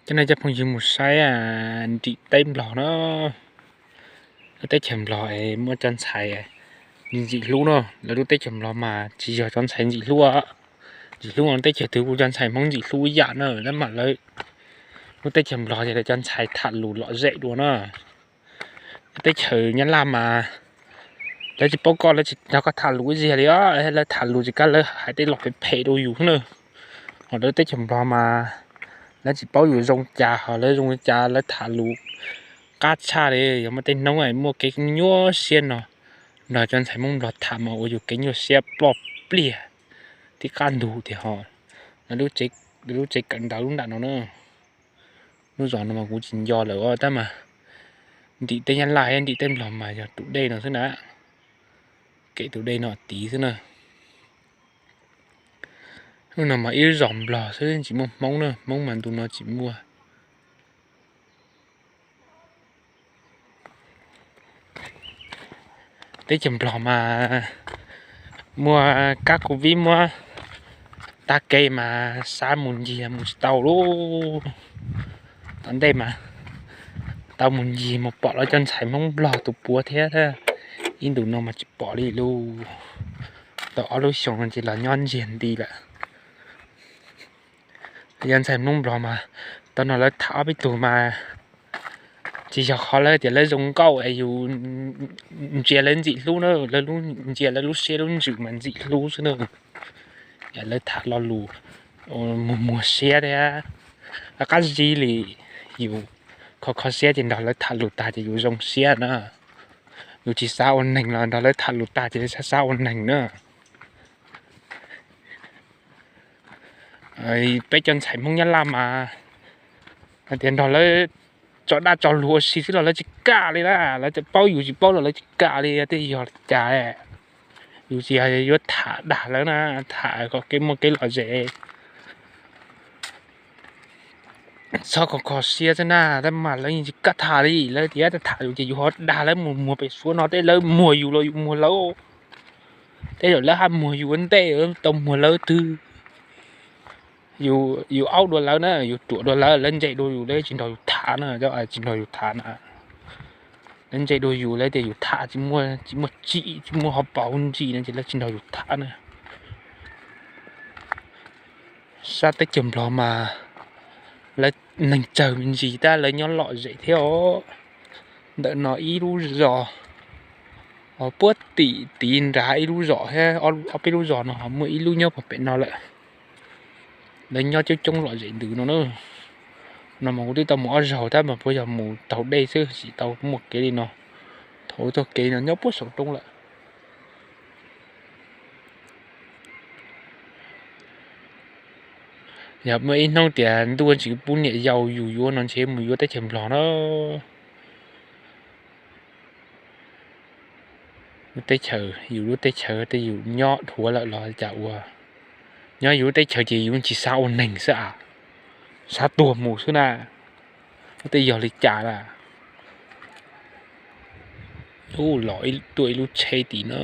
Cov no cov phooj ywg mus saib nrim teb Nplog na, lub teb chaws Nplog es muaj cov ntxhais ntxim hlub no. Lawv lub teb chaws Nplog mas tsis yog cov ntxhais ntxim hlub, ntxim hlub no teb chaws twg kuj cov ntxhais Hmoob ntxim hlub ib yam na, tab mas lawv lub teb chaws Nplog ces lawv cov ntxhais tham lus lom zem dua na. Teb chaws Nyab Laj mas lawv tsis paub koj, lawv tsis nrog koj tham lus ib zaug li os, lawv tham lus tsis kam, lawv hais tej lus phem phem rau yus xwb na. Ho lawv teb chaws Nplog mas lawv tsis paub yus zoo cas, ho lawv zoo li cas lawv tham lus qab tshaj li. Yog muaj tej hnub muaj kev nyuaj siab no, nrog cov ntxhais Hmoob Nplog tham mas ua yus kev nyuaj siab ploj pliag tib qab ntug tiag ho. Lub tsev kawm ntawv lub nram no na, lub zos no mas kuv tsis nco lawm os, tab mas nrim teb Nyab Laj thiab nrim teb Nplog mas yog tus dej no xwb na, kev tus dej no tid xwb na. Lub no mas ib lub zos Nplog xwb tsis muaj Hmoob na, Hmoob mas ntu no tsis muaj. Teb chaws Nplog mas muaj kab Covid muab tag kev mas xa mus ncig mus tsis tau lawm. Tom ntej mas tau mus ncig mus pom lawv cov ntxhais Hmoob Nplog tus puav thiab, ib ntus no mas tsis pom li lawm. Tau ob lub xyoo no ces los nyob ntsiag nti lawm. Yog ntxhais Hmoob Nplog mas tau nrog lawv tham ob peb tug mas tsis yog qhov lawv tias lawv zoo nkauj es yus ntsia lawv ntxim hlub na, lawv ntsia lawv lub siab lub ntsws mas ntxim hlub xwb na. Lawv tham lo lus muag muag siab thiab qab zib li, yus kho kho siab ces nrog lawv tham lus tag ces yus zoo siab na. Yus tsis xav ua neeg los nrog lawv tham lus tag ces xav xav ua neeg na. Peb cov ntxhais Hmoob Nyab Laj mas hais tias nrog lawv tso dag tso luag ua si xwb los lawv tsis kam li na, lawv txawm paub yus tsis paub los lawv tsis kam li, tej yog li cas. Yus tsis yog yuav tham dag lawv na, tham kom kev muaj kev lom zem. Txhob kho kho siab xwb na, tab mas lawv yeej tsis kam tham li, lawv tias tham yus ces yus ho dag lawv mus muag pem Suav no, tej lawv muag yus los yus muag lawv, tej zaum lawv haj muag yus ua ntej tau muag lawv twg. Yus aub dua lawv na, yus ruam dua lawv, lawv ntse dua yus, lawv tsis nrog yus tham na, tsis nrog yus tham na. Lawv ntse dua yus, lawv tias yus tham tsis muaj tsim, tsis muaj hauv paus hauv ntsis no ces lawv tsis nrog yus tham na. Sab teb chaws Nplog mas lawv neeg tsawg me ntsis tab lawv nyob lom zem thiab os. Ntawm no ib lub zos, puag tim tid nrad ib lub zos thiab, ob peb lub zos no ho muaj ib lub nyob puag pem no lawm. Lawv nyob coob coob lom zem ntws no na. No mas kuv twb tau mus ob zaug tab mas puas yog mus taug dej xwb tsis tau muaj kev li no. Thaum ub taug kev no nyob puag saum roob lawm. Yog muaj ib hnub tias ntuj tsis pub niam yau yus yuav no ntshe mus yuav teb chaws Nplog na. Lub teb chaws, yus lub teb chaws tej yus nyob dhuav lawm los cas ua. Nyob yus lub teb chaws ces yus tsis xav ua neeg xwb a, xav tuag mus xwb na. Tej yog li cas na. Ub, los tuaj ib lub tsheb tid na.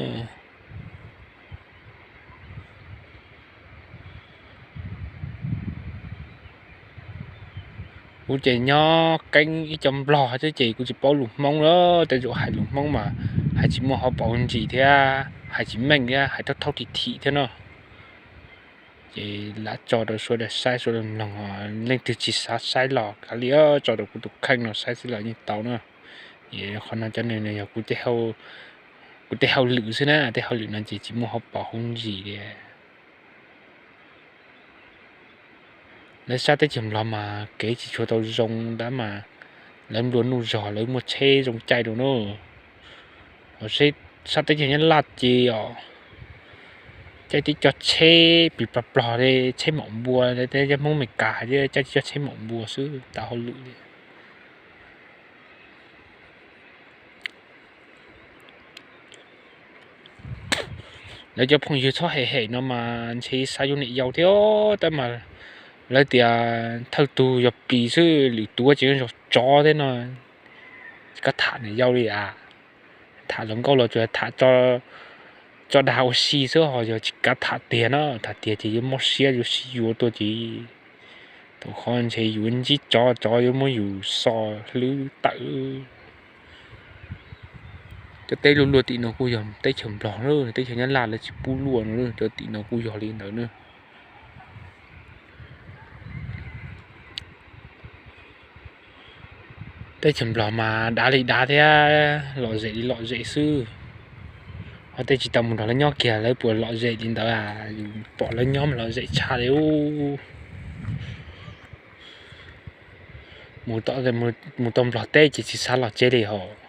Kuv ces nyob keeb ib co Nplog xwb ces kuv tsis paub lus Hmoob na, tej zaum hais lus Hmoob mas hais tsis muaj hauv paus ntsis thiab hais tsis meej thiab hais thaub thaub thim thim thiab no. Ces lam tso rau sawv daws saib sawv daws mloog, leej twg tsis xav saib los kav liam tso rau kuv tus kheej no saib xwb los yeej tau na. Qhov no cov no yog kuv tej hauj lwm xwb na, tej hauj lwm no ces tsis muaj hauv paus hauv ntsis li. Lawv sab teb chaws Nplog mas kev tsis tshua tau zoo tab mas lawv nplua nuj zog lawv muaj tsheb zoo caij rau na. Sab teb chaws Nyab Laj ces os, caij tib co tsheb plig plig plig li, tsheb maum npua, tej Hmoob Amelikas hais tias caij tib co tsheb maum npua xwb tas hauj lwm li. Lawv cov phooj ywg txhob hem hem no mas ntshe xav yuav niam yau thiab tab mas lawv tias thawj tug yog plis xwb, lwm tus ces zog tsov thiab no. Tsis kam tham niam yau li a. Tham hluas nkauj los tsuas tham tso dag ua si xwb, ho yog tsis kam tham tiag na, tham tiag ces yuav mob siab yuav sib yuav tuaj ces Thaum qhov ntshe yus ntsib tsov, tsov yuav muab yus so hlwb tawm. Cov teb luaj luaj tim no kuj yog teb chaws Nplog na, teb chaws Nyab Laj lawv tsis pub luaj no, cov tim no kuj yog li ntawd na. Teb chaws Nplog mas dav li dav thiab lom zem li lom zem xwb. Ho tej tsis tau mus nrog lawv nyob kiag lawv puas lom zem li ntawd a? Yus pom lawv nyob mas lom zem tshaj li ub. Mus tau Nplog teb ces tsis xav los tsev li hos.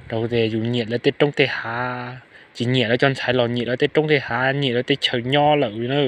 Rau tias yus nyiam lawv tej roob tej hav, tsis nyiam lawv cov ntxhais los nyiam lawv tej roob tej hav, nyiam lawv tej chaw nyob lawm na.